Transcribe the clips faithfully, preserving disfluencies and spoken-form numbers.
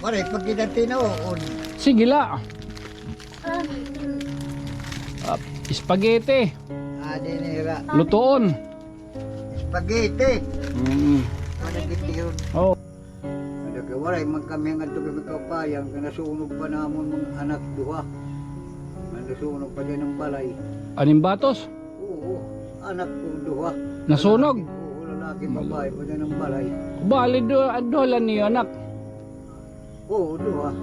Waray pa kita tinuod. Sige la. Ah, spaghetti. Ah, di nira. Lutoon. Spaghetti. Mm. Managit yun. Oh. Waray man kami ngadto kami kaupayan, kay nasunog pa namon mga anak duha. Nasunog pa dyan ang balay. Animbatos? Oo, anak ko duha. Nasunog? Oo, lalaki, babae pa dyan ang balay. Bali, duha la niyo anak? Oo, duha.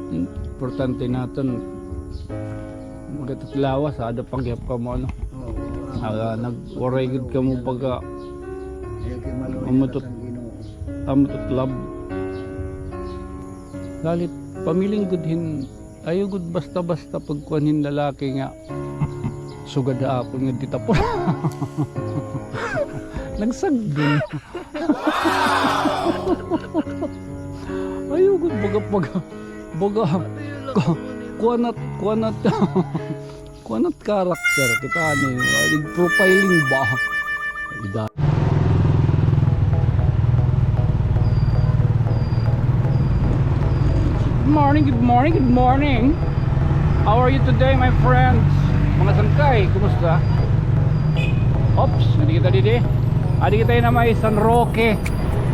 Importante naton. Magkatutlawas, ada pa gihap kamo, ano? Oo. Aga, nagwaray gud kamo pagka Ayaw kay maluya. Amutot. Amutot lab. Galit, pamiling gud hin, ayaw gud basta-basta pagkuan hin lalaki nga sugad ha akon nga di tapos. Nagsagdon. Ayaw gud baga, baga, baga, ku-, kuan at, kuan at, kuan at character, kita ni, uh, profiling ba? Ida. Good morning, good morning, good morning. How are you today, my friends? Mga sangkay, kumusta? Oops, adi kita didi. Adi kita na may San Roque.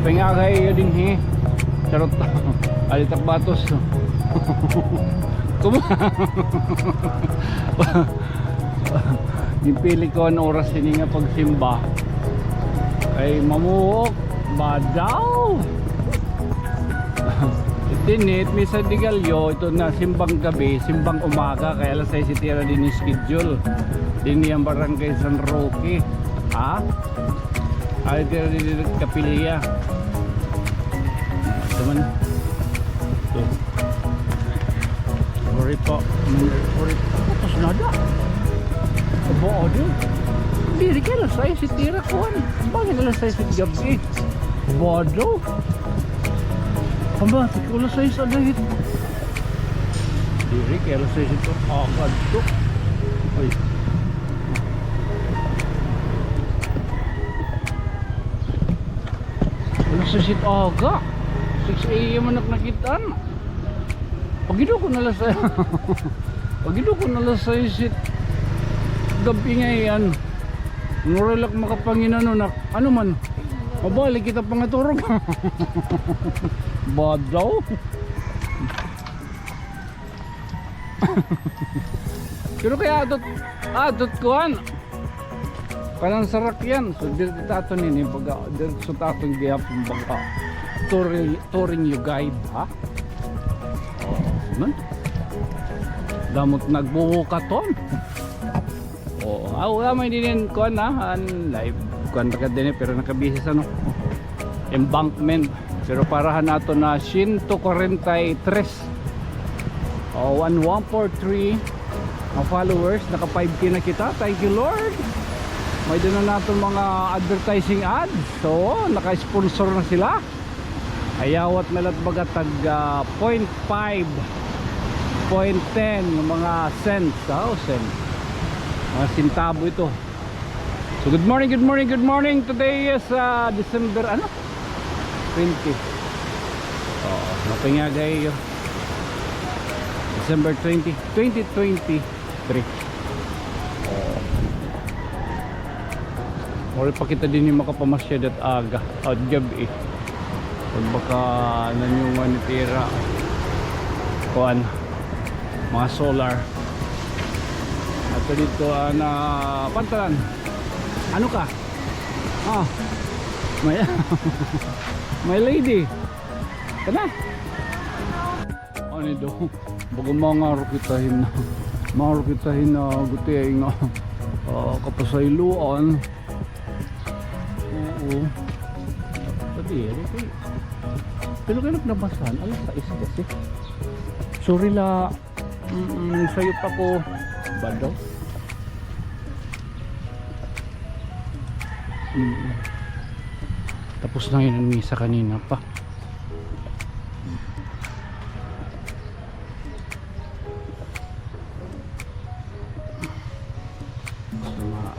Pangagay yo dinhi. Charot. Adi tak batos. Kum-, ginpili ko an oras ini nga pagsimba. Kay mamuhok, badaw. Dinhi, it Misa de Gallo, ito na simbang gabi, simbang umaga, kay alas sais itira dinhi schedule. Dinhi an Barangay San Roque. Ha? Ay, itira dinhi kapilya. Ito man. Ito. Sorry po. Sorry po. Tapos na da. Aba, adi. Diri kay alas sais itira kuan. Bangin alas sais it gab-i. Bado. Aba, adi kay alas sais ada hit. Diri kay alas sais ito. Agad to. Ay. Alas sais it aga. Six A M an ak nakit-an. Pag-ido ko na alas sais. Pag-ido ko na alas sais it gab-i ngay-an. Waray la ak makapanginano na. Ano man? Mabalik kita pangaturog. Badaw. Pero kay adto, adto kuan. Kanan sarakyan. So, diri ta aton ini, baga, diretso ta aton gihapon, baga. Touring, touring you guide, ha? Oh, man. Damo it nagbubukaton. Oo, ah, wala man diri kuan na, an live. Kuan pa ka diri, pero nakabisi sa, no? Embankment. Pero para han aton na siyento kwarenta y tres. Oh, one, one four three nga followers, naka five K na kita. Thank you, Lord. May-ada na naton mga advertising ads. So, naka-sponsor na sila. Ayawat na la it baga tag, ah, point five, point ten, mga cents. Ah, oh, cents. Mga sentabo ito. So, good morning, good morning, good morning. Today is, ah, December, ano? Twenty. Oo, mapingagay yun. December twenty, twenty twenty-three. Oo. Waray pa kita dinhi makapamasyad it aga, it gab-i. Pag baka nanyungan itira. Kuan. Mga solar. Ato didto, ah, na pantalan. Ano ka? Ah. May, may lady. Kana? Ano daw? Baga mangaro kita hin, mangaro kita hin, ah, gutiay nga, ah, kapasayloan. Oo. Pwede, ano kay, pero kay naglabasan, alas sais kasi. Sorry la. Mm, sayop ako. Bado. Mm. Tapos na yun an misa kanina pa. Sa mga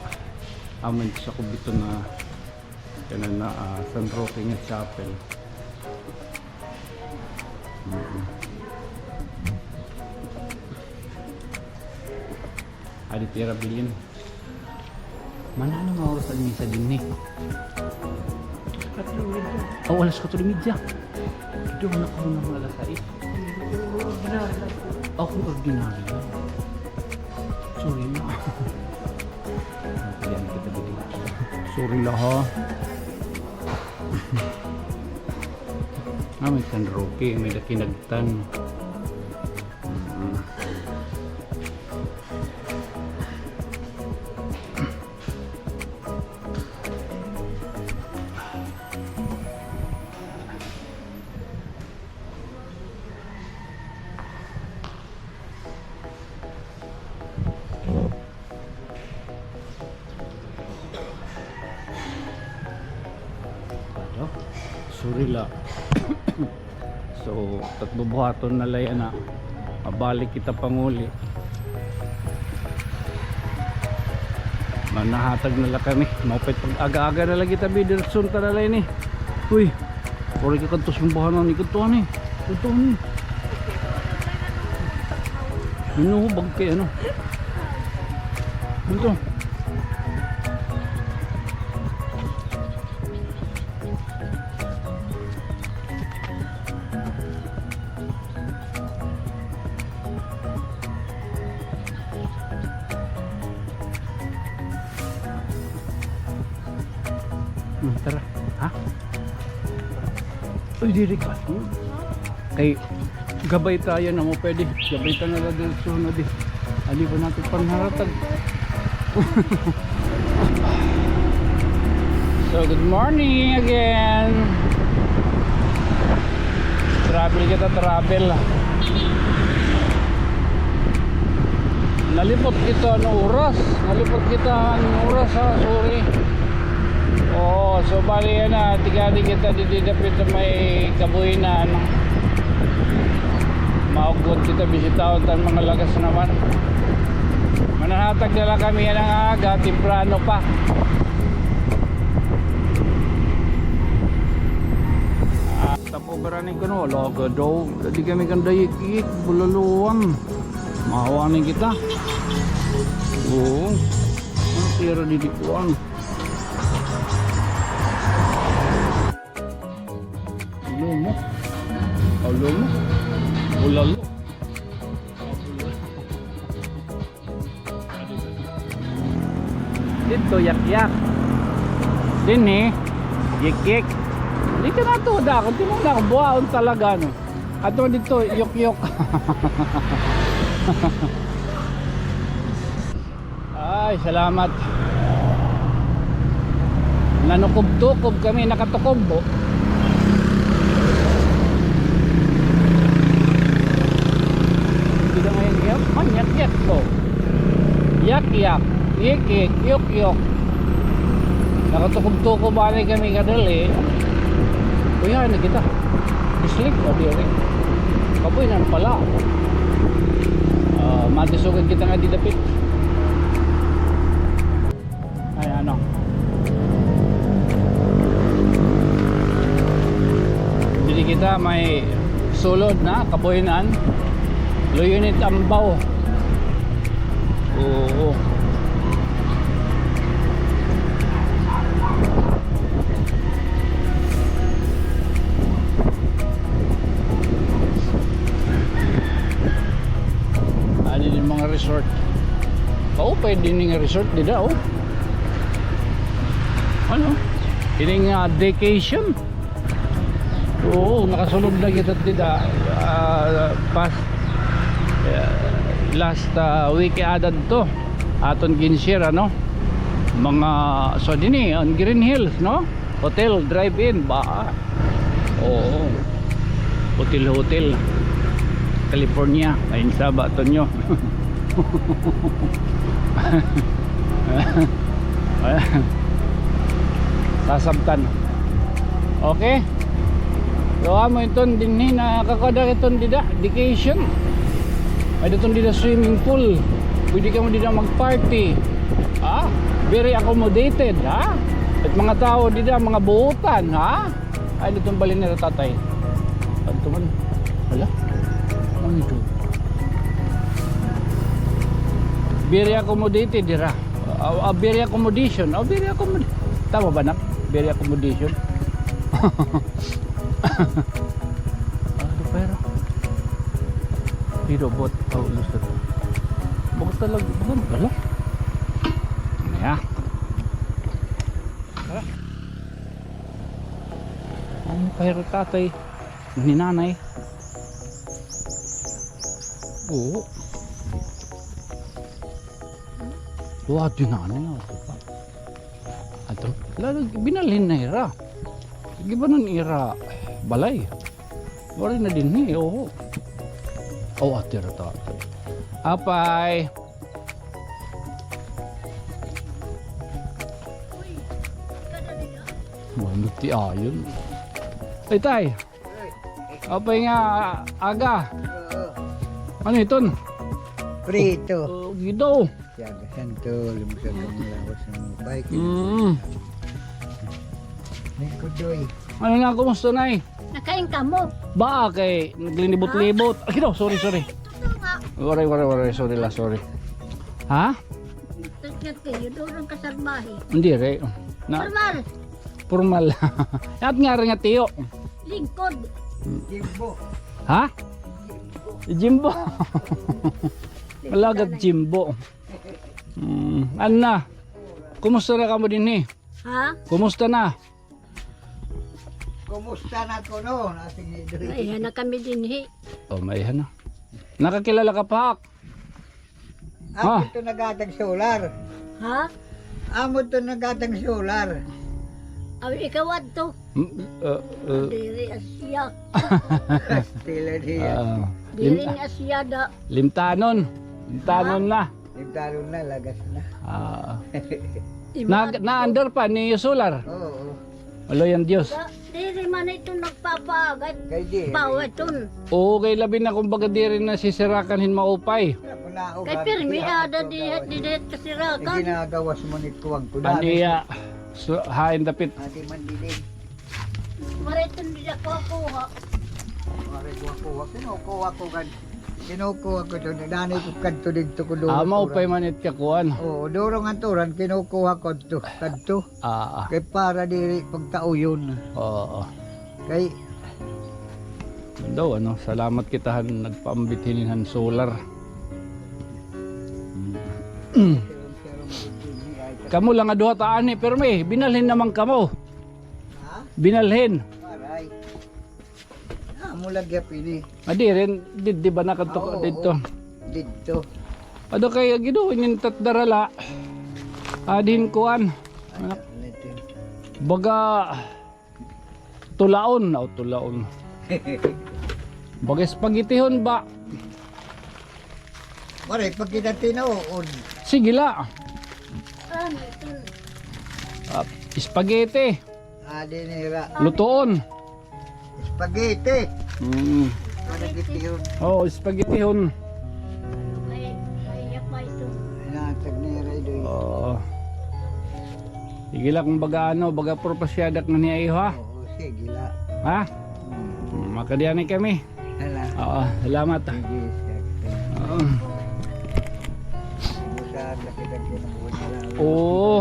amin sa Cubito na kanan na, ah, San Roque nga chapel. Hmm. Adi tira bilin. Mana, ano nga oras an misa dinhi? Katlo y medya. Oh, alas kwatro y medya. Didto man ako nahunahon nga alas sais. Ordinaryo lang po. Oh, kung ordinaryo. Sorry na. Ayan, kita dito. Sorry la, ha. Ah, may San Roque, may Dakinagtan. Mm. Ano? Sorry la. So, tatlo buhaton na la yana. Mabalik kita panguli. Manahatag na la kami. Maupay pag-aga-aga na la kita, bi, diretson ta na la ini. Uy, waray ka kadto simbahan ani, kadto ani. Kadto ani. Ano, bag kay ano? Ano to? Hmm, tara. Ha? Uy, diri ka. Hmm? Kay gabay ta yana, mo pwede. Gabay ta na la diretso na di. Ali pa naton panharatag. So, good morning again. Travel kita, travel. Nalipot kita an oras. Nalipot kita an oras, ha. Sorry. Oo, so bali yana, tigadi kita didi dapit ha may Kabuhinan. Maugod kita bisitahon ta an mga lagas naman. Manahatag na la kami yana nga aga, temprano pa. Ah, tapo ba rani kuno, laga daw. Didi kami kan Dayik-ik, Bulaloan. Mahawa ni kita. Oo. Ano, pero didi kuan. Lomo. Oh, lomo. Bulalo. Didto, Yak-yak. Dinhi, Yik-yik. Didto na to, da. Kung tinuod na ako, buhaon talaga, no? Ato didto, Yok-yok. Ay, salamat. Nanukob-tukob kami, nakatukob, oh. Hindi na ngayon, yak, man, yak-yak to. Yak-yak, yik-yik, yok-yok. Nakatukob-tukob anay kami kadali. Uy, hay na kita. Bislik, o, diri. Kapoy na pala. Ah, matisogan kita nga didapit. Ay, ano? Diri kita may sulod na Kabuhinan. Luyunit Ambao. Oo. Ano ini mga resort? Oo, pwede ini nga resort dida, oh. Ano? Ini nga vacation. Oo, nakasulod na kita dida, ah, past, ah, last, ah, week ada to. Aton gin-share, ano? Mga, so, dinhi, an Green Hills, no? Hotel, drive-in, ba? Oo. Hotel, hotel. California. Ay, saba, Tonyo. Sasabtan. Okay? So, amo iton dinhi, nakakada iton dida, vacation. May iton dida swimming pool. Pwede kamo dida mag-party. Ha? Very accommodated, ha? It mga tao dida, mga buotan, ha? Ay, didto an balay nira tatay. Adto man. Hala? Ano ito? Very accommodated dira. Ah, ah, very accommodation. Ah, very accommod-, tama ba, nak? Very accommodation. Ano, pero dito, bot, oh, gusto ko. Bakit talaga? Ano pala? Yeah. Ano kaya tatay? Ni nanay? Oo. Wa, di nanay, o, di ba? Ato, lalo, binalhin na hira. Sige ba nun ira balay? Waray na dinhi, oo. O, ati ra ta. Apay. Wala ti ayon. Ay, tay. Apay nga aga. Oo. Ano iton? Prito. Oh, gido. Siyaga santo, lumusag ang lawas ng mga bike. Mm. Ay, kudoy. Ano na, kumusta, Nay? Nakain ka mo? Ba, kay naglinibot-libot. Ay, no, sorry, sorry. Ito nga. Waray, waray, waray. Sorry la, sorry. Ha? Ito nga kayo, doon ang kasalbahe. Hindi, re. Na, Normal. Formal. At nga rin nga tiyo. Lingkod. Jimbo. Ha? Jimbo. Malagat Jimbo. Mm, Anna, kumusta na kamo dinhi? Ha? Kumusta na? Kumusta na kuno? Nasing ni Doy. Maiha na kami dinhi. O, maiha na. Nakakilala ka pa? Amo to naghatag solar. Ha? Amo to naghatag solar. Aw, ikaw adto. Mm, uh, uh. Diri asya. Tila diya. Ah, Diri lim-, ni asya da. Limtanon. Limtanon na. Limtanon na, lagas na. Ah. Imo Na, adto. Na-under pa ni solar. Oo. Wala yan, Diyos. Ba, diri man ito nagpapaagad. Kay di. Bawa iton. Oo, kay labi na kumbaga diri na sisirakan hin maupay. Kay pirmi ada dihat, dihat kasirakan. Ginagawas mo ni kuwang ko. Aniya, so, hain dapit. Adi man didi. Mariton dida kuha-kuha. Mari kuha-kuha. Kinukuha ko gad. Kinukuha ko to. Nanay ko kadto didto ko doon. Ah, maupay man it kakuan. Oo, durong ang turan. Kinukuha ko to. Kadto. Ah, ah. Kay para diri pagtauyon. Oo. Kay daw, ano, salamat kita han nagpaambit hinin han solar. Kamo lang nga duha ta ani, pero may binalhin naman kamo. Ha? Binalhin. Aray. Ah, mula gyap ini. Adi rin, di, di ba nakadto ka Oo, didto? Oo. Didto. Ado kay giduhin nin tatdarala. Adin kuan. Ay, ano ito? Baga tulaon, o tulaon. Baga spaghettihon ba? Waray pa kita tinuod. Sige la. Ano ito? Ah, spaghetti. Adi nira. Lutoon. Spaghetti. Mm. Spaghetti yun. Oo, spaghetti yun. Ay, ay, yapa ito. Ay, natag nira ito. Oo. Sige la kung baga ano, baga purpasyada ka niya iyo, ha? Oo, sige la. Ha? Hmm. Hmm, makadiyan kami. Hala. Oo, salamat, ah. Sige, sige. Oo. Sige, sa, sa kita kinabuhi na lang. Oo.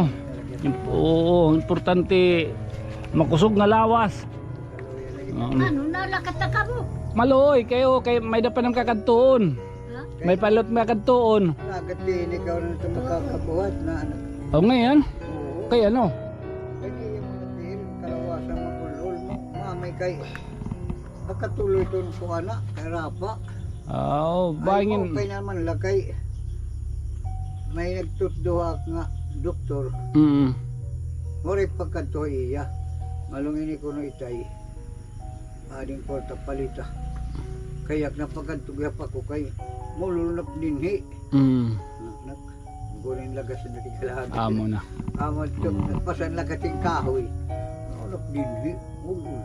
Im-, oo, importante makusog nga lawas. Oo. Ano, nalakat na kamo? Maluoy, kayo, kay may-ada pa nam kakadtuon. Ha? May pilot may kakadtuon. Lagat din, ikaw na ito makakabuhat na ano. O, ngayon? Oo. Kay ano? Kay di yung mga tiil, kalawasan mabulol, ma-, mamay kay Nakatuloy ton ko ana, kay Rapa. Aw, ay, bangin. Okay naman la kay may nagtutduha nga doktor. Mm. Waray pagkadto iya. Malungini kuno itay. Ading kwarta palita. Kay ak napakadto gyap ako kay mululunap dinhi. Mm. Nak, nak. Gunin lagas na tigalahan. Amo na. Amo ito, mm, nagpasan lagas yung kahoy. Ano, dinhi. Oo.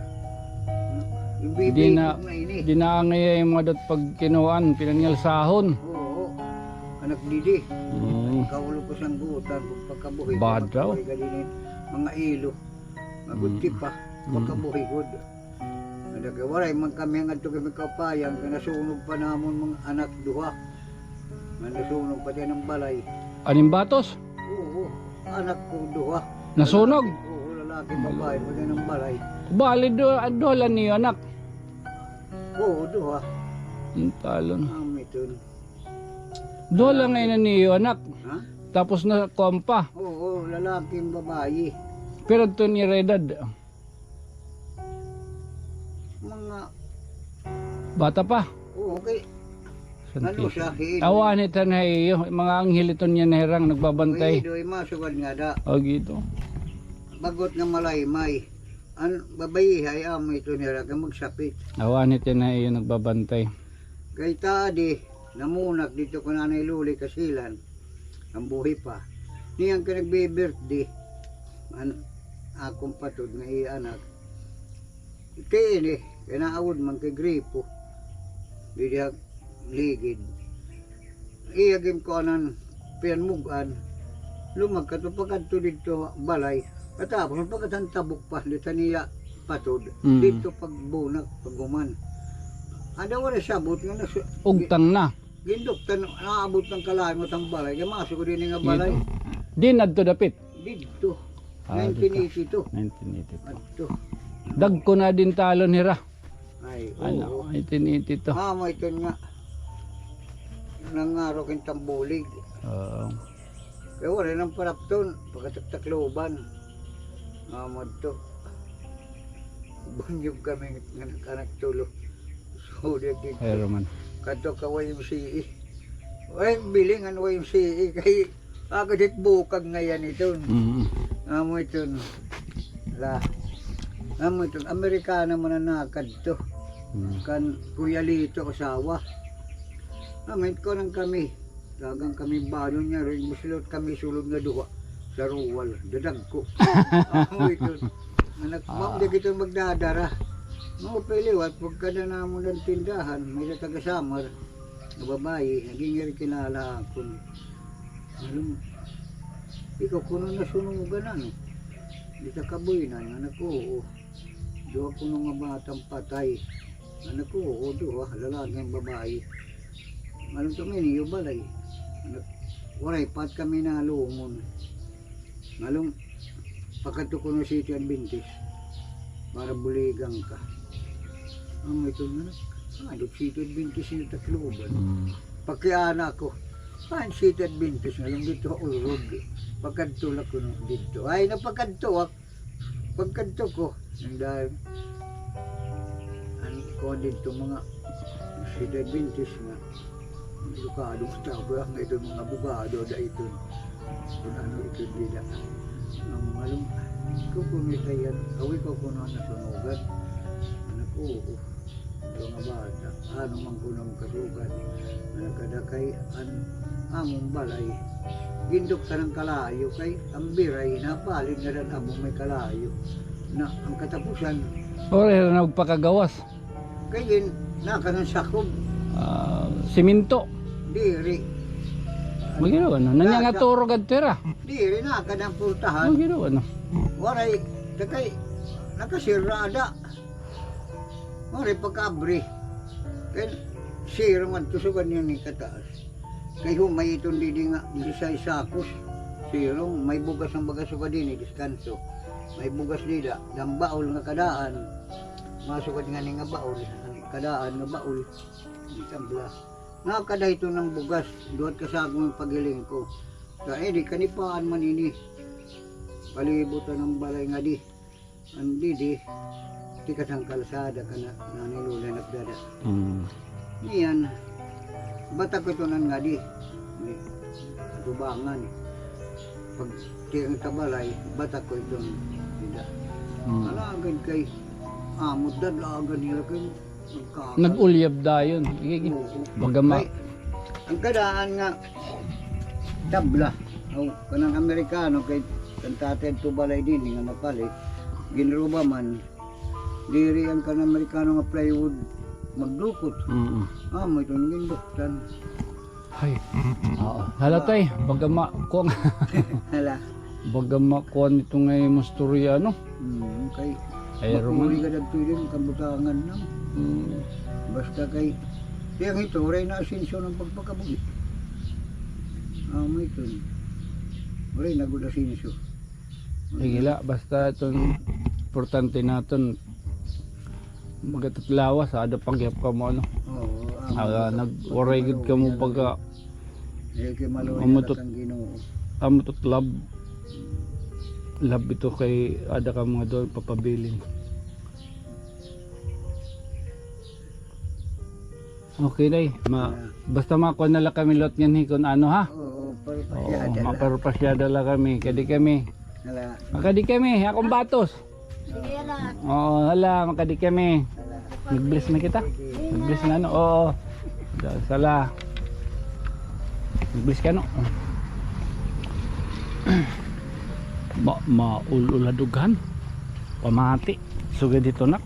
Yung bibi na, na ini. Di na angay yung mga dot pagkinuan, pinangyalsahon. Oo. Anak didi. Mm. Kaulo ko sang gutan, pagkabuhi. Bad daw. Pagkabuhi ka din, mga ilo. Maguti pa. Mm. Pagkabuhi gud. Ada kay waray man kami ngadto kami kaupayan, kay nasunog pa namon mga anak duha. Nga nasunog pati an balay. An im batos? Oo. Anak ko duha. Nasunog? Oo, lalaki, babae, pati an balay. Bali, du-, duha la niyo anak? Oo, duha. An talon. Amo iton. Duha la ngay-an niyo anak? Ha? Tapos nakuan pa? Oo, lalaki, babae. Pira adto an ira edad? Mga bata pa? Oo, kay ano siya, hiin. Aw, anhi iton ha iyo, mga anghel iton niyan nga hira nga nagbabantay. Oy, doy, masugad ngada. O, gito. Bag-o nga malaymay. An babayihay, amo iton hira kay magsapit. Aw, anhi iton ha iyo nagbabantay. Kay ta adi, namunak didto kan Nanay Luli Kasilan. An buhi pa. Niyan kay nagbi-birthday an akon patod nga iya anak. Kay ini, kay naawod man kay gripo. Didi ha ligid. Iya ginkuanan, pinamug-an. Lumag kadto, pakadto didto balay. Katapos, pagkatan tabok pa, didto niya patod. Mm. Didto pagbunak, paghuman. Ada waray sabot nga nas-, ugtang na. Ginduktan, naabot na kalayo an balay. Kay masugad ini nga balay. Didto. Diin adto dapit? Didto. Ah, nineteen eighty-two. Nineteen eighty-two. Adto. Dagko na din talon hira. Ay, oo. Ano, nineteen eighty-two. Amo iton nga. Nangaro kin tambulig. Oo. Kay waray nang parapton, pagkataktakloban. Nga madto. Bunyog kami nga anak tulo. So, di dito. Pero man. Kadto ka Y M C A. Ay, biling an Y M C A kay agad it bukag ngay-an iton. Mm. Amo iton. La. Amo iton. Amerikana man an nakadto. Mm. Kan Kuya Lito asawa. Amo iton kami. Dagan kami balon niya, rin musulot kami sulod nga duha sa ruwal, dadagko. Amo iton. Anak, ma'am, di kita magdadara. Mga piliwat, pagkada namon an tindahan, may taga Samar, nga babayi, naging iri kilala akon. Alam, ikaw kuno nasunugan, ano? Di ta kabuhinan, anak ko, oo. Duha kuno nga batang patay. Anak ko, oo, duha, lalaki, babayi. Ngalon kami niyo balay. Anak, waray pa kami nalungon. Ngalon, pakadto kuno City Adventist. Para buligan ka. Amo iton anak. Adto City Adventist nga Tacloban. Hmm. Pakiana ko. An City Adventist, ngalon didto ha Ulrod. Pakadto la kuno didto. Ay, napakadto ak-, Pagkadto ko, an dahil, an kuan didto mga City Adventist nga, edukado nga tao, nga iton mga abogado, da iton. Kun ano iton dida. An mga lum-, ko kuno itayan, awi ko kuno nasunugan. Anak ko, oo. Mga bata, ano man kuno an kasugat, nagkadakay an amon balay. Ginduktan an kalayo kay an biray napalid nga dad-a may kalayo. Na an katapusan. Ora hira nagpakagawas. Kay gin-, nakanan sakob. Ah, siminto. Diri. Magiro ano? Nanya nga turog adto hira. Diri, nakanan pultahan. Magiro ano? Waray, takay, nakasirada. Waray pagkaabri. Kay sirong adto sugad niyan ni kataas. Kay humay iton didi nga disisais sakos. Sirong, may bugas an baga sugad ini, diskanso. May bugas dida, dam baol nga kadaan. Masugad ngani nga baol, kadaan nga baol. Di tambla. Nakada iton an bugas, duhat ka sako nga paghiling ko. Kay di kanipaan man ini. Palibutan an balay ngadi. An didi, tikas an kalsada kan Nanay Lola nagdada. Mm. Niyan, batak ko iton an ngadi. May atubangan. Pag tiyan ka balay, batak ko iton dida. Mm. Alagad kay, amo dad, alagad nira kay Nag-ulyab dayon. Igi-, igi. Oo. Baga ma- Ay, an kadaan nga tabla. O, kanan Amerikano kay kan tatay adto balay dinhi nga napalit. Ginruba man. Diri an kan Amerikano nga plywood magdukot. Mm. Amo iton ginduktan. Hay. Oo. Hala, tay, baga ma-, kuan. Hala. Baga makuan ito nga imo istorya, no? Hmm, kay ay, makuri Roman. Ka dagto din, kabutangan na. Hmm. Basta kay, kay an ito, waray na asensyon an pagpakabuhi. Ah, may kun. Waray na gud asenso. Sige la, basta iton importante naton, magatutlawas, ada pa gihap kamo, ano? Oo, ah, nag-, waray gud kamo pagka, amo to, amo to lab. Lab ito kay ada ka mga doon papabilin. Okay, day. Ma-, basta makuha na la kami lot nganhi kun ano, ha? Oo, oo, mapasyada la kami. Kadi kami. Makadi kami, akon batos. Sige na. Oo, hala, makadi kami. Mag-bless na kita. Mag-bless na, no? Oo. Sala. Mag-bless ka, no? Ma-, maul-ul ha dughan. Pamati. Sugad dito, nak.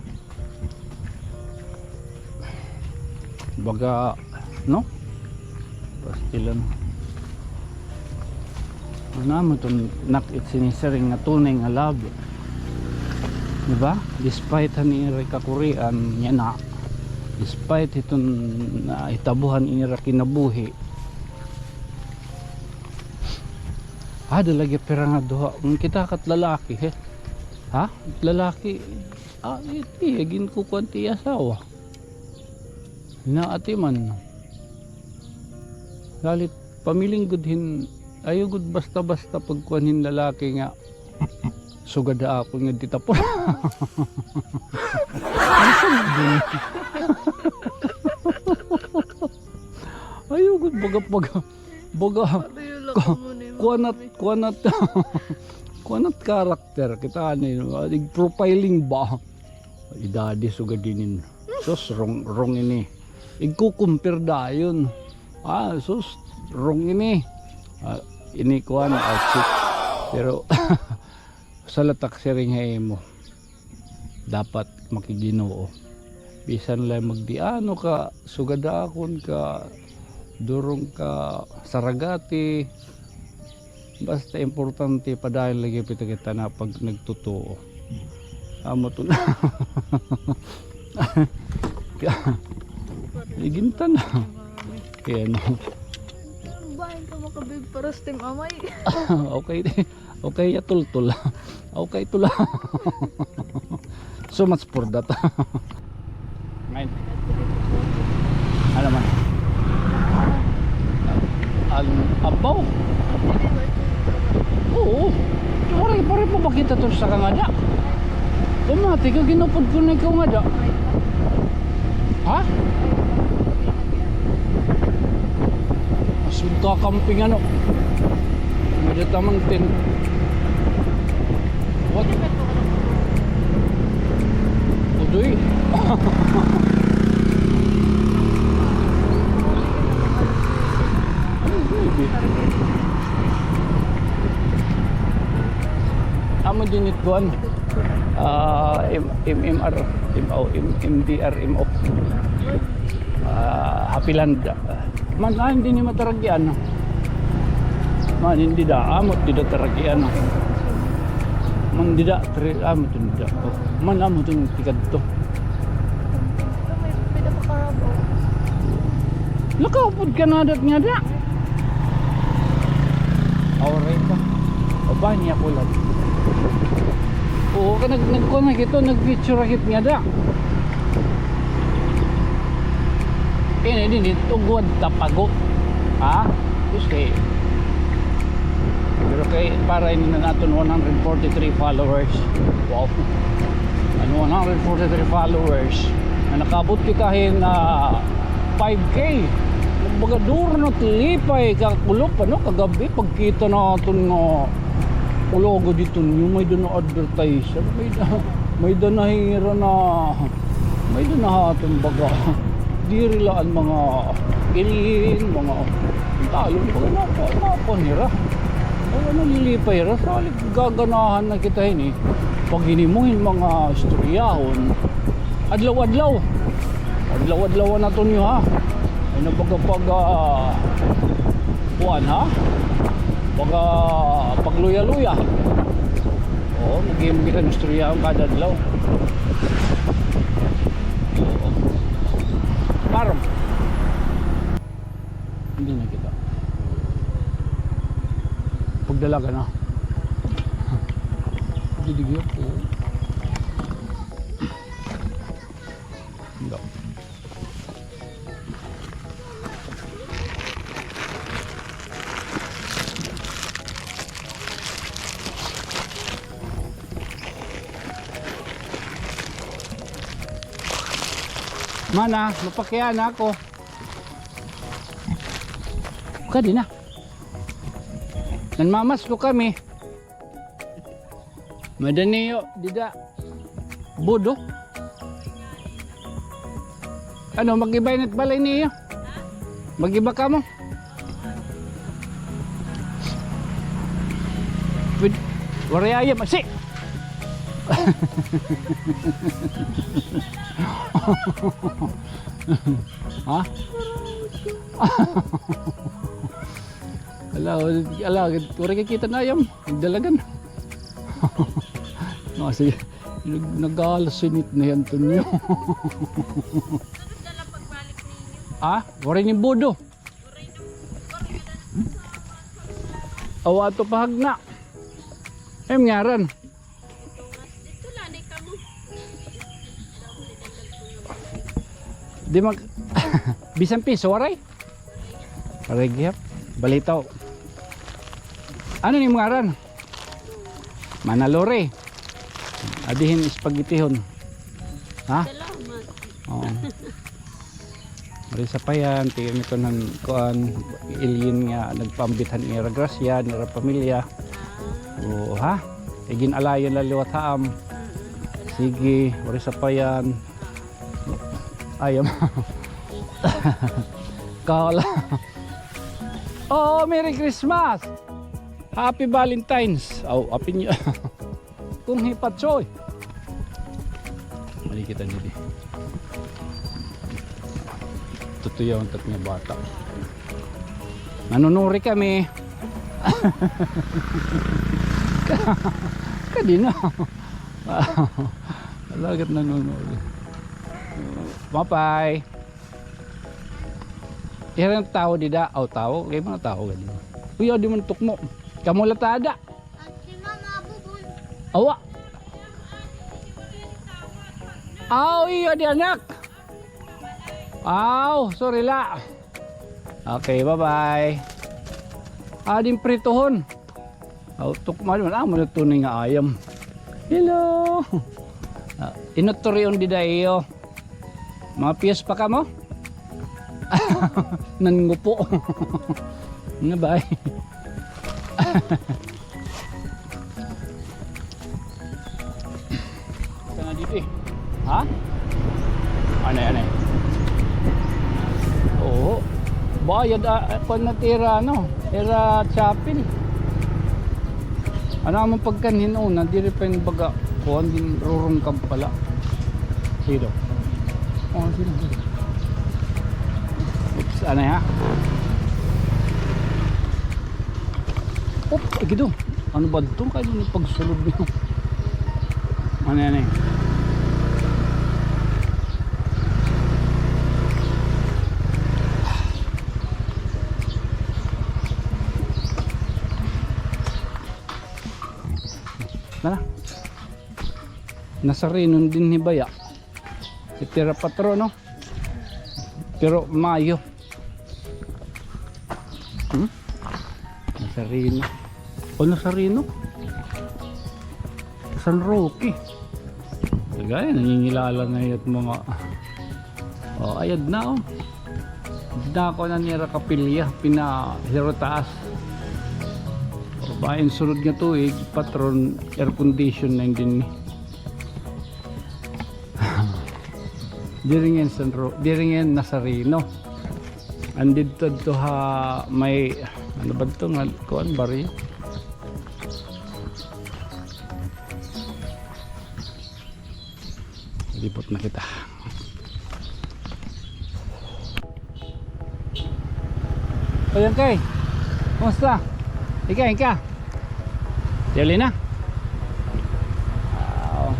Baga, no? Pastilan. Ano mo iton, nak, it sinisiring nga tunay nga love. Di ba? Despite han ira kakurian, yana. Despite hiton, ah, hitabuhan ira kinabuhi. Ah, ada lagi pira nga duha. Kita kat lalaki, he. Ha? Lalaki. Ah, iti, ginkukuan ti asawa. Hinaatiman. Lalit, pamiling gud hin, ayaw gud basta-basta pagkuan hin lalaki nga sugad ha akon nga di tapos. Ayaw gud baga, baga, baga, kuan at, kuan at, kuan at character. Kita ni, profiling ba? Idadi sugad dinin. Sus, wrong, wrong ini. Igkukumpir dayon. Ah, sus, wrong ini. Ah, ini kuan, ah, chick. Pero, salatak siring ha imo. Dapat makiginoo. Bisan la magdiano ka, sugad akon ka, durong ka, saragati. Basta importante, padayon lagi kita, kita na pag nagtotoo. Amo to na. Igintan na. Kaya no. Bahin ka makabig para sa tim amay. Okay. Okay, ya tultul. Okay, tula. So much for that. Ngayon. Ano man? Al-, abaw? Oo. Pare, pare pa ba kita to sa kangada? Pamati ka, ginupod ko na ikaw ngada. Ha? As magkakamping ano. Ngada tamang tent. What? Udoy. Ano, baby? Amo din it kuan. Ah, M-, M M R, M O, M-, M D R M O. Ah, Happy Land. Man, ah, hindi ni mataragian. Man, hindi da, amo, di da taragian. Man, di da, tri-, amo, di da. Man, amo, di tikad to. Lakaw pod ka na dat ngada. Aw, aray ka. O ba niya kulag? Oo, ka nag-, nagkuha na kito, nag-picture hit ngada. Ini din, it ugwad tapago. Ha? Kasi, pero kay, para ini na naton one hundred forty-three followers. Wow. An one hundred forty-three followers. Nga nakaabot kita hin, ah, five K. Baga duro na tilipay, kakulop, ano, kagab-i, pagkita naton nga, ulo ko dito niyo, may-ada na advertiser, may-ada, may-ada na hira na, may-ada na ha aton baga. Diri la an mga alien, mga talon, baga na, na, na, hira. Baga nalilipay hira, salit gaganahan na kita hini. Pag hini mo hin mga istoryahon, adlaw-adlaw. Adlaw-adlaw naton niyo, ha. Ay na baga pag, ah, kuan, ha? Baga pagluya-luya. Oo, nag-iimbita ng istorya ang kada adlaw. Oo. Parom. Hindi na kita. Dalagan, ah. Gidigyo po. Hindi. Mana, mapakiana ako. Kadi na. Nanmamasko kami. Madaniyo, dida. Budo. Ano, mag-iba ina't balay niyo? Mag-iba kamo? Pwede. Waray ayam, asi. Ha? Ala, ala, waray kakita nga ayam. Nagdalagan. No, sige. Nag-, nag-aalasinit na hi Antonio. Ah, waray ni Budo. Aw, ato pahagna. Ay, ngaran. Di mag-, bisan piso, waray? Waray gihap. Balitaw. Ano ni ngaran? Mana Lore. Adihin spaghettihon. Ha? Salamat. Oo. Waray sapayan, tiyan ito ng kuan, alien nga nagpaambit han ira grasya, nira pamilya. Ah. Oo, ha? Igin-alayon la liwat ha am. Mm-mm. Sige, waray sapayan. Ayam. Kala. Oh, Merry Christmas! Happy Valentine's! Aw, apin niya. Kung hipatsoy. Mali kita didi. Tutuyaw ang tat nga bata. Nanunuri kami. Kadi na. Alagat nanunuri. Mapay. Ira nga tawo dida, aw tawo, kay mga tawo gani. Uy, di man tukmo. Kamo la tada. At si Mama Bubon. Awa. Aw, iyo di anak. Aw, sorry la. Okay, bye-bye. Adin prituhon. Aw, tukma naman, amo na tunay nga ayam. Hello. Ah, inuturion dida iyo. Mga piyos pa kamo? Nangupo. Nga ba? Ito na dito eh. Ha? Ano, ano? Oo. Bayad, ah, ah, kuwan na tira, ano? Tira chapel. Ano among pagkanhin una, diri pa yung baga, kuwan din, rurungkab pala. Sino? Oh, sino? Oops, ano ya? Op, ay, gido. Ano ba ito? Kaya doon yung pagsulod niyo. Ano yan eh? Tara. Nasarinon dinhi baya. Itira patron, no? Pero Mayo. Hmm? Nazareno. O, Nazareno? San Roque. Kagaya, nangingilala na yung mga, oh, ayad na, oh. Dako na nira kapilya, pina-Hero Taas. O, ba, in sunod nga tuig, patron, air condition na yun din. Diri ngay-an San Ro-, diri ngay-an Nazareno. Andidto adto ha may, ano ba ito nga, kuan, baryo? Libot na kita. O, yan kay. Kumusta? Ika, ika. Dali na. Wow.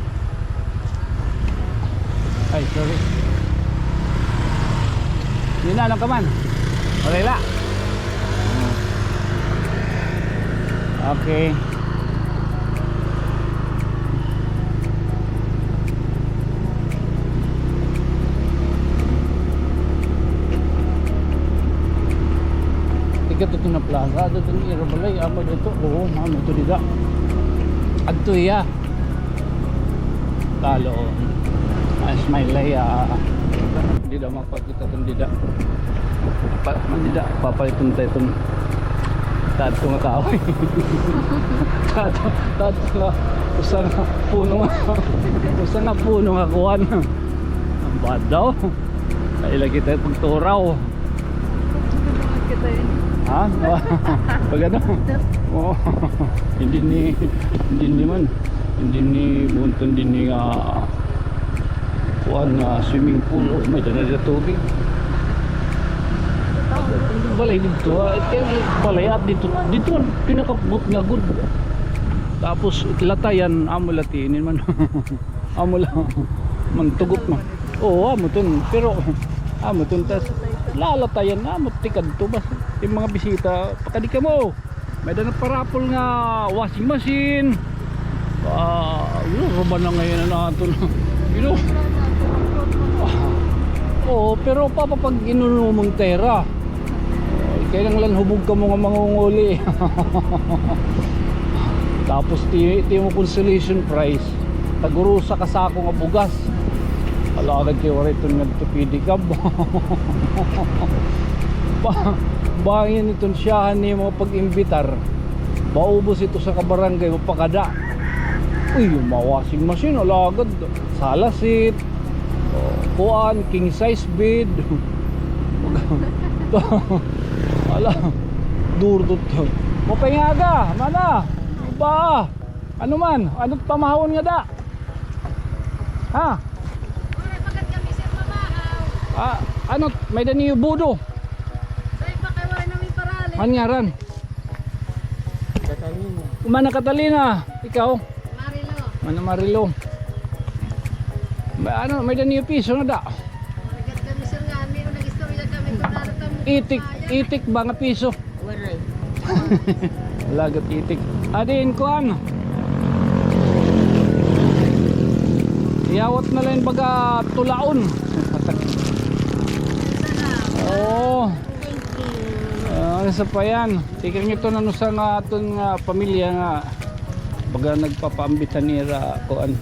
Ay, sorry. Yun na, ano ka man? Wala la. Okay. Ticket ito na plaza, ito ito ni ira balay, amo dito, oo, amo ito dida. Adto iya. Talo. Ay, smile ay, ah. Dida mapag- Kita tun dida. Pa, dida, papaliton ta iton. Tatlo nga kahoy. Tatlo, tatlo nga. Usa nga puno nga. Usa nga puno nga kuan. An bad daw. Ay, lagi tayo pagturaw. Ha? Pag ano? Oo. Hindi ni, hindi ni man. Hindi ni buntun, hindi ni nga kuan nga swimming pool, o, may-ada na dida tubig. Balay didto, ah, kay balay at didto, didto man pinakabot nga gud. Tapos latayan, amo la tinin man. Amo la man tugot man. Oo, amo tun. Pero amo tun tas lalatayan na, amo tikadto bas. Yung mga bisita, pakadi kamo. May-ada na parapol nga washing machine. Ah, yun, ruba na ngayon na naton. You know? Oo, pero papapag-inunumon ta ira. Kailangan hubog kamo nga mangunguli. Tapos ti, ti mo consolation prize. Tag-urusa ka sako nga bugas. Alagad kay waray iton ngadto pedicab. Ba, bangin iton siyahan ni mga pag-imbitar. Maubos ito sa kabarangay, mapakada. Uy, yung mga washing machine, alagad. Sala seat. Oh, kuan, king size bed. Ala, durdot. Maupay nga aga, mana? Ba? Ano man? Ano't pamahawon ngada? Ha? Wala pa gad kami, sir, mamahaw. Ah, ano't may-ada niyo budo? Say pa kay wala namin parali. An ngaran? Catalina. Mana Catalina, ikaw? Marilo. Mana Marilo. May, ano, may-ada niyo piso ngada? Wala gad kami, sir, nga. Ano, nag-istorya kami kung ano tamo. Itik, itik ba nga piso? Waray. Alagad itik. Adin, kuan. Iyawat na la in baga tulaon. Oo. Thank you. Ah, ano sa pa yan? Tikang ito na nusa nga aton nga pamilya nga baga nagpapaambitan nira kuan.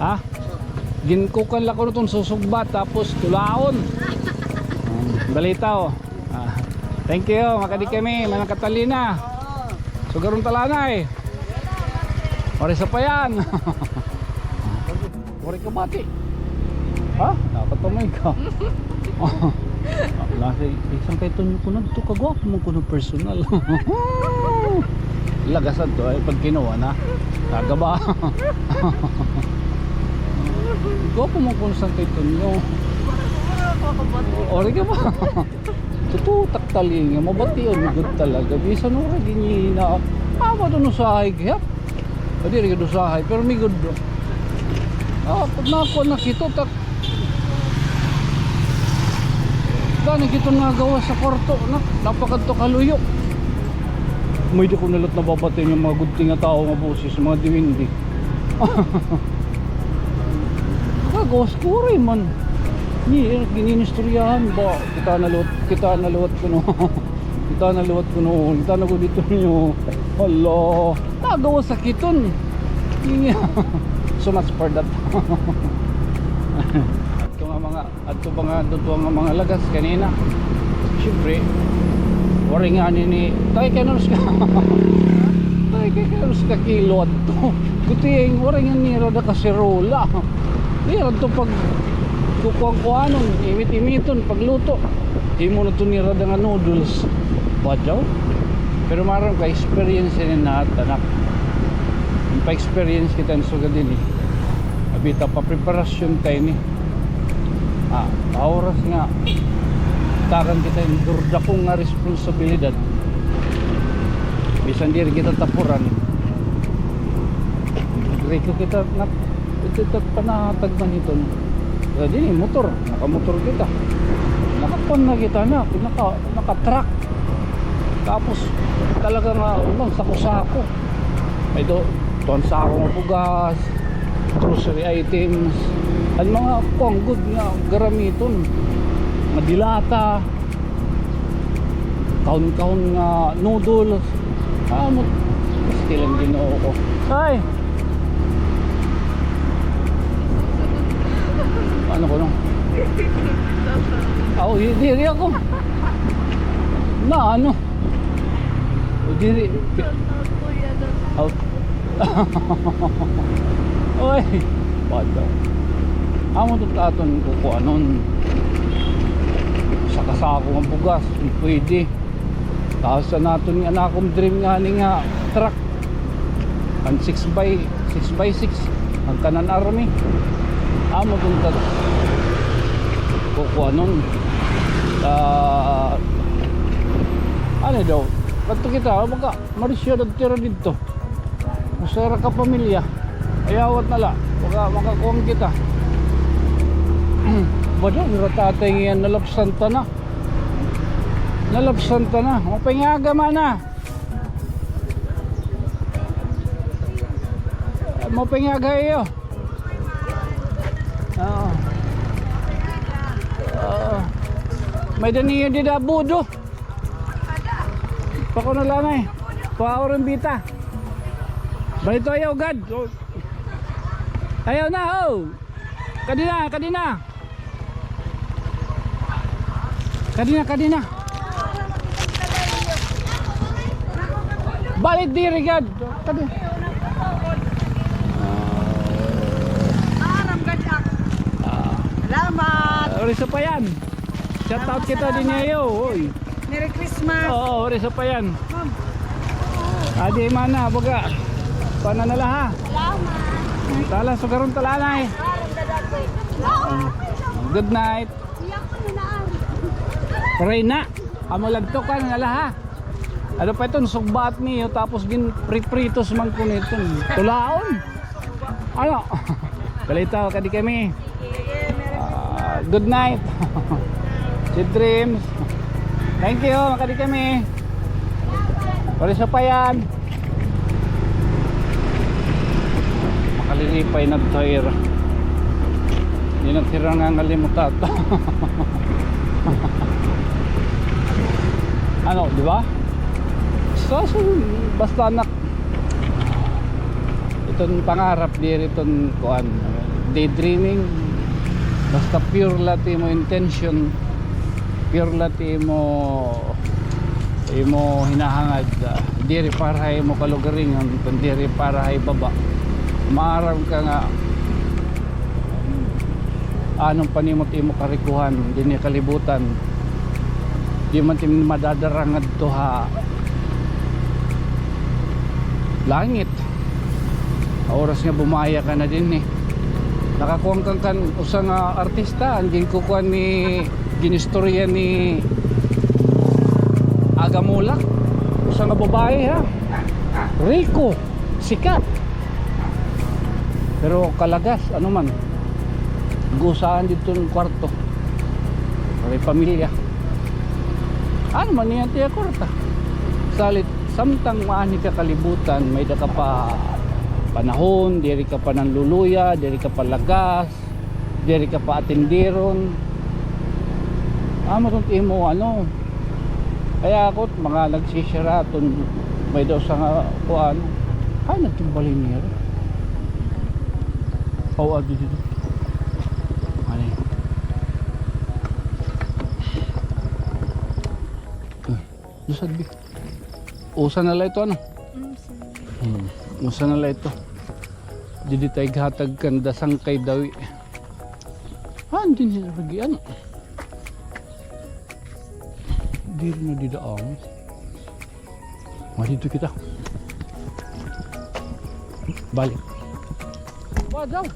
Ha? Ginkukan la kuno iton susugba tapos tulaon. Um, balita, oh. Ah, thank you, makadi kami, Mana Catalina. Sugaron talanay. Waray sa pa yan. Waray ka bati. Ha? Dapat pa may ka. Lagi, isang kay Tonyo ko nagto, kagwapo man kuno personal. Lagasan to, ay, pag kinuha na. Kagaba. Gwapo man kuno sang kay Tonyo. Ori ka ba? Tututak tali nga, mabation gud talaga. Bisan waray gud niya, ah, mama doon usahay gihap. Pwede rin gud usahay, pero may gud. Ah, pag nakuha na kito, tak-, gani kito nga gawas sa kwarto, na, napakadto kaluyo. May di ko na lat nababati nga mga gudti nga tao nga boses, mga diwindi. Kagawas ko, waray man. Ni, gininistoryahan ba? Kita na liwat, kita na liwat kuno. Kita na liwat kuno. Kita na ko dito niyo. Hala. Nagawas sa kiton. So much for that. Ito nga mga Adto ba nga, adto nga mga lagas kanina. Siyempre, waray ngani ni, tay kay nanos ka. Tay kay nanos ka kilo adto. Gutieng, waray ngani nira da kaserola. Nira adto pag kukuan-kuanon, imit-imiton, pagluto. Imo na to nira da nga noodles. Badaw. Pero maaram ka, experience ini na, anak. Pa-experience kita hin sugad ini. Abi ta pa preparasyon ta ini. Ah, oras nga tagan kita hin durdakong nga responsibilidad. Bisan diri kita tapuran. Diretso kita na, ito, ito, panatag man ito. Ah, dini, motor. Nakamotor kita. Nakakuan na kita na. Naka, naka-truck. Tapos, talaga nga, unang sako-sako. May do, tuwan sako nga bugas, grocery items, an mga kuan gud nga garamiton, nga dilata, kahon-kahon nga noodles. Ah, mo, pastilan Ginoo ko. Ay! Ano ko, no? Aw, di, di ako. Na, ano? O, diri. Aw. Oy, bado. Amo to aton kukuanon. Saka-sako nga bugas, pwede. Tapos an aton nga, an akon dream ngani nga truck. An six by, six by six. An kanan army. Amo tong tag-, kukuanon. Ah, ano daw? Kadto kita, baga, marisyo dagtira didto. Usa ra ka pamilya. Ayawat na la. Baga, makakuan kita. Bado, dira tatay nga yan, nalapsan ta na. Nalapsan ta na. Maupay nga aga, mana. Maupay nga aga iyo. Oo. Oo. May-ada niyo dida budo. Pako na la, eh. Pako rin bita. Balito ayaw, gad. Ayaw na, oh. Kadi na, kadi na. Kadi na, kadi na. Balik diri, gad. Kadi. Ah. Salamat. Ori sa payan. Shout out kita din niyo, oy. Merry Christmas. Oo, ori sa payan. Adi, mana, baga. Pana na la, ha? Salamat. Tala, sugaron ta la anay. Good night. Pray na. Amo la ito, pana na la, ha? Ano pa iton, sugbaat niyo, tapos ginpripritos man kuno iton. Tulaon. Ano? Balito, kadi kami. Ah, good night. Sweet dreams. Thank you, makadi kami. Ori sa payan. Makalilipay na tayo. Di na tira nga ngalimot ato. Ano, di ba? So, so, basta nak-, iton pangarap, diri iton kuan, daydreaming. Basta pure la it imo intention, pure la it imo, imo hinahangad, ah, diri para ha imo kalugaringon, kun diri para ha ibaba. Maaram ka nga, ano pa nimo it imo karikuhan dinhi ha kalibutan. Di man it imo madadara ngadto ha langit. Ha oras nga bumaya ka na dinhi. Nakakuan ka kan usa nga artista, an ginkukuan ni, ginistorya ni Aga Mulak. Usa nga babaye, ha? Rico, sikat. Pero kalagas, ano man, gusahan didto an kwarto. May pamilya. Ano man niya tiya kwarta? Salit, samtang maani ka kalibutan, may-ada ka pa panahon, diri ka pa nanluluya, diri ka pa lagas, diri ka pa atenderon. Amo iton imo, ano, kaya ako, mga nagsisira iton, may daw sa nga, kuan, ay, nagtimbali niya. Aw, adi dito. Ano yun? Hmm. Lusad, bi. Usa na la ito, ano? Hmm. Usa na la ito. Didi ta ighatag kanda sangkay dawi. Ah, dinhi lagi, ano? Diri na dida ang. Madidto kita. Balik. Wadaw.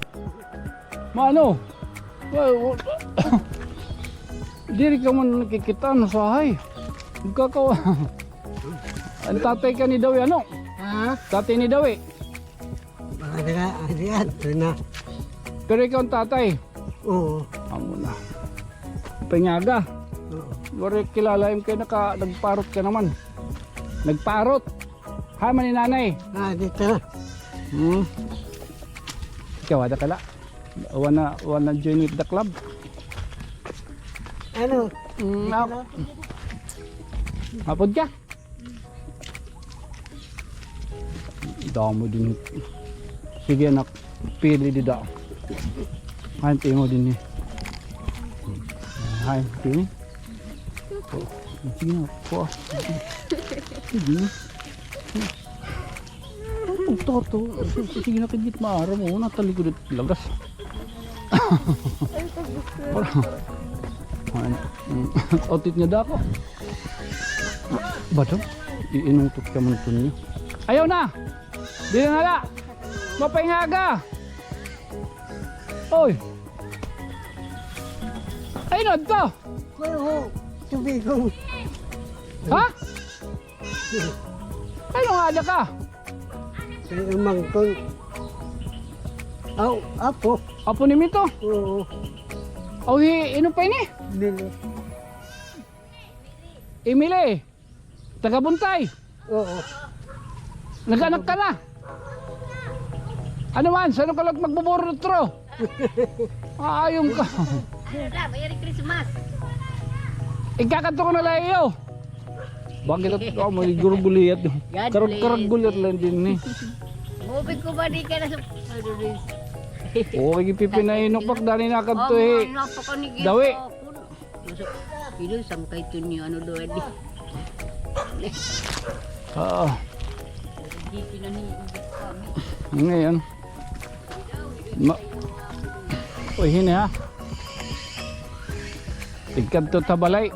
Mano? Wa-, wa-, diri ka man nakikita, ano, sahay. Magkakaw-, an tatay ka ni Dawi, ano? Ha? Tatay ni Dawi. Mga taga, ano yan? Ito na. Pero ikaw an tatay? Oo. Amo na. Panyaga? Oo. Waray kilala im kay naka-, nagparot ka naman. Nagparot. Ha, man ni nanay. Ah, dito. Hmm. Ikaw, ada ka la. Wanna, wanna join with the club? Ano? Mm, ako. Hapon ka? Damo dinhi. Sige, anak. Pili dida. Hain, timo dinhi. Hain, timo. Oh, sige na po. Sige na. Toto. Sige na, kay git maaram, o, natalikod it lagas. Para, ay, mm, otit nga dako. Bato, iinutot ka man, Tonyo. Ayaw na! Diri na la! Mapaingaga! Oy! Ay, na to! Kuya ho, tubig ho. Ha? Ano nga ada ka? Kay umangkon. Aw, apo. Apo ni Mito? Oo. Aw, hi, ino pa ini? Dili. Emily. Taga Buntay. Oo. Nag-anak ka na? Ano man, saan ka lang magbuburutro? Aayong ka. Ano na, Merry Christmas. Ikakadto ko na la iyo. Bakit at, oh, may gurguliat. God bless. Karag-, karag-guliat lang din, eh. Mubig ko ba di ka na sa, ano, din? Oo, kay pipinainok pa, dani na kadto, eh. Dawi. Pino, saan kay Tonyo, ano, daw, di? Oo. Di pinaniinok kami. Ngayon. Ma-, uy, hini ha. Igkadto ta balay.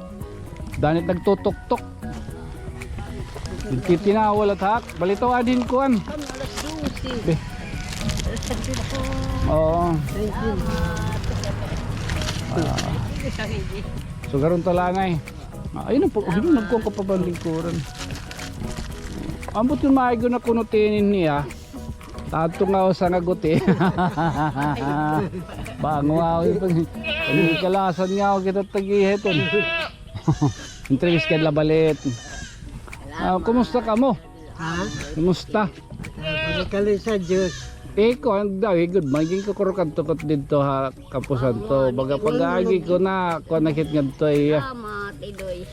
Danit nagtutuktok. Nagtitinawal at hak. Balito adin kuan. Kami alas dose. Be. Alas dose na po. Oo. Salamat. Ah. So, karon ta la ngay. Ah, ayun ang pag-, ayun, nagkuha ko pa ba ang lingkuran? Ambot yung maigo na kuno tinin niya. Tato nga usa nga guti. Bango ako yung pag-, pag-, kalasan nga ako kita tagihet, eh. Entrevista ka la balit. Ah, kumusta kamo? Ha? Kumusta? Ah, pagkali sa Diyos. Eh, kuan daw, eh, good. Maging kukurukad tukot didto ha, Campo Santo. Baga pag-agi ko na, kuan na kit ngadto, iya. Salamat, Idoy.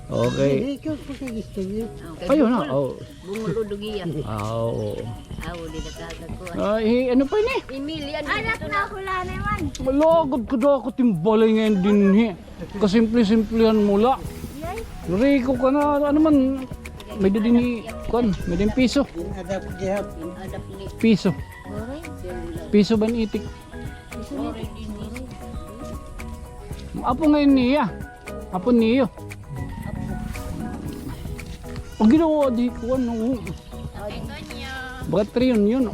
Okay. Hindi ko pagkagistorya. Okay. Ayun na, oh. Bungol o dugiya. Ah, oo. Aw, di na kakakuha. Ah, eh, ano pa ini? Emilian, anak na ako la naman. Malagad ka daw ako timbalay ngayon din, eh. Kasimple-simplehan mo la. Yay. Rico ka na, ano man, may din ni, kuan, may din piso. Inadap gihap. Inadap ni. Piso. Oray. Piso ba ni itik? Piso ni itik. Apo ngayon niya. Apo niyo. Ang ginawa di kuan, no. Baga reunion.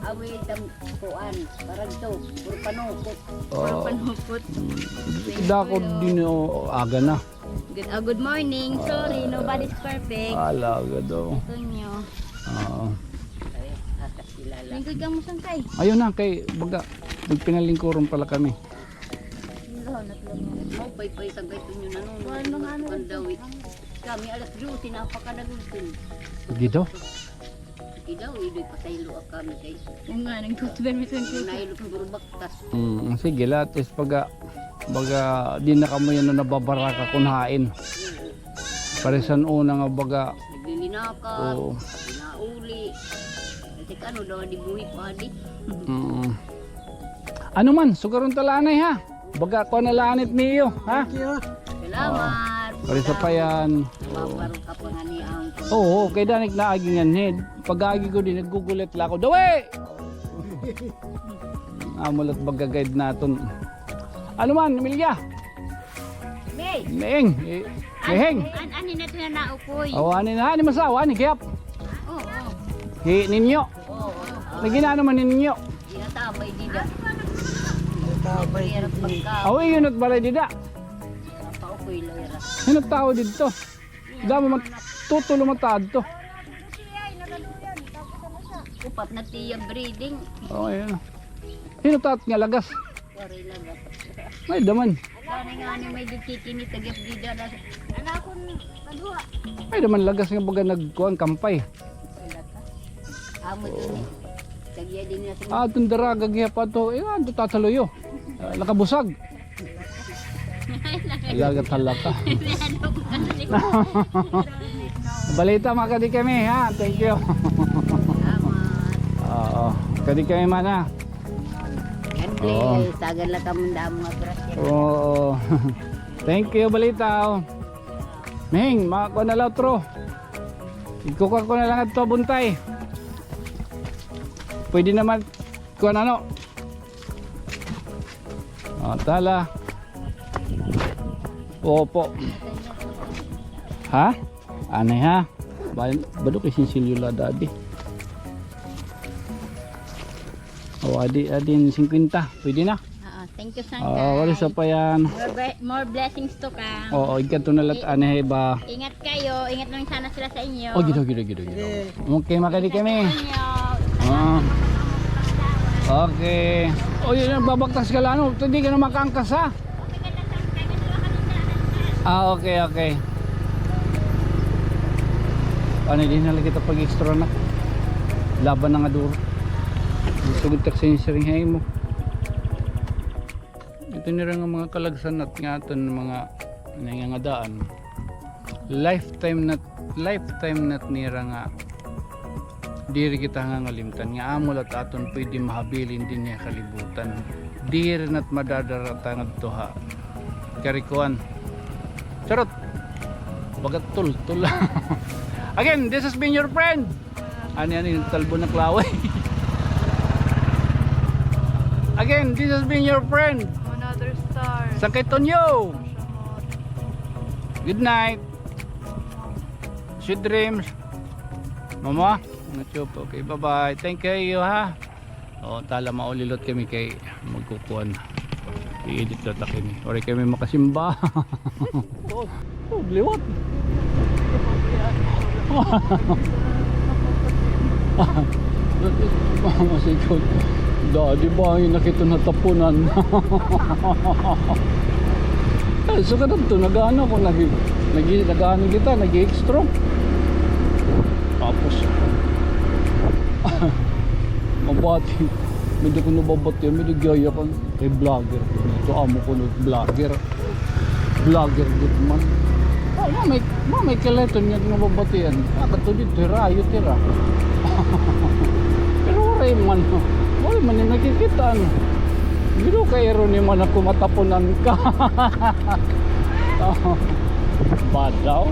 Awi tam kuan, parang to, puro panukot. Puro panukot. Dako din, o, aga na. Good, ah, good morning. Sorry, nobody's perfect. Ala, aga daw. Ito nyo. Oo. Ay, kakilala. Lingkod ka mo, Sangkay. Ayun na, kay baga, magpinalingkuron pala kami. Mao, paypay, Sangkay, ito nyo na, no. Kuan, mga ano, Pandawi. Kami alas dose, napakadagol ko. Gido? Idaw, idoy patay lo kami kay. Oo nga, nagkukuan mi sa kuko. Nailot puro baktas. Mm, sige, lahat is baga, baga, di na kamo yan na nababaraka kun hain. Parisan una nga baga. Naglilinaka, oo. Pinauli. Kasi kano daw, di buhi pa, di. Mm. Ano man, sugaron ta la anay, ha? Baga ko na lanit niyo, ha? Thank you. Salamat. Parisapayan. Mabaro ka pa nga ni ang. Oo, kay danik na agi nga nid. Pag-agi ko din, naggugulit la ako. Dawi! Amulat baga guide naton. Ano man, Emilia? May. Ming. Eh, Meheng. An-, an-, ani na ito na naukoy. Oh, ani na, ani masawa, ani giyap. Oo, oo. Hi Ninyo. Oo, oo. May ginano man Ninyo. Ginatabay dida. Ginatabay dida. Aw, iyo nagbalay dida. Paukoy la ira. Sino tawo didto? Damo man, tutulo man tawo didto. Upat na tiya breeding. Oh, ayan. Sino tat nga lagas? Waray lagas. May daman. Ano nga ni may dikiki ni tagap dida na. Ano akong kaduha? Ay, naman lagas nga baga nagkuhan, kampay. Amo din eh. Tagya din na sa Ah, itong daraga, giya pa to. Eh, ano, tataluyo. Ah, nakabusag. Lagat halaka. Balita, makadi kami, ha? Thank you. Oo. Kadi kami, mana. Yan, Oo. Please. Tagal lang kami damo nga brush. Oo. Thank you, balita, oh. Ming, makakuha na lang otro. Ikukuha ko na lang ito, buntay. Pwede naman, kuha na, no? O, tala. Opo. Ha? Anay, ha? Ba-, bado kay sinsilyo la, daddy. O, adi, adi, singkwenta. Pwede na. Oo, thank you, Sangkay. Oo, wala sa pa yan. More be-, more blessings to come. Oo, igkato na lat, anay ba? Ingat kayo. Ingat lang sana sila sa inyo. O, gito, gito, gito, gito. Okay, makadi kami. Ingat sa inyo. Ah. Okay. O, yun, babaktas ka lang, ano? Hindi ka na makaangkas, ha? Ah, okay, okay. Ano, di na lagi ta pag-extra na. Laban na nga duro. Sugod taxi ni Siring Haymo. Ito nira nga mga kalagsan at nga aton mga nangangadaan. Lifetime na, lifetime na nira nga diri kita nga ngalimtan nga amo lat aton pwede mahabilin dinhi ha kalibutan. Diri nat madadarata ngadto ha karikuan. Charot! Bagat tultol. Again, this has been your friend. Ani, ani, talbo na klaway. Again, this has been your friend. Another star. Sangkay Tonyo. Good night. Sweet dreams. Mama, mga chup. Okay, bye-bye. Thank you, ha. O, tala, maulilot kami kay magkukuan. I-edit la ta kini. Ori kami makasimba. O, o, liwat. Mama, sikot. Daddy, ba, nakita na tapunan. Eh, so, kadto, nag-ano ko, nag-, nag-, nag-ano kita, nag-extra. Tapos, mabati. May di ko nababati, may di gaya kan kay vlogger. Ito, amo ko na vlogger. Vlogger gud man. O, mamay, mamay kailangan niya nga mababatian. Ah, kato dito, hira, ayo, tira. Pero waray man, waray man yung nakikita, ano. Pero kay Aaron, ni man ako matapunan ka. O, bad daw.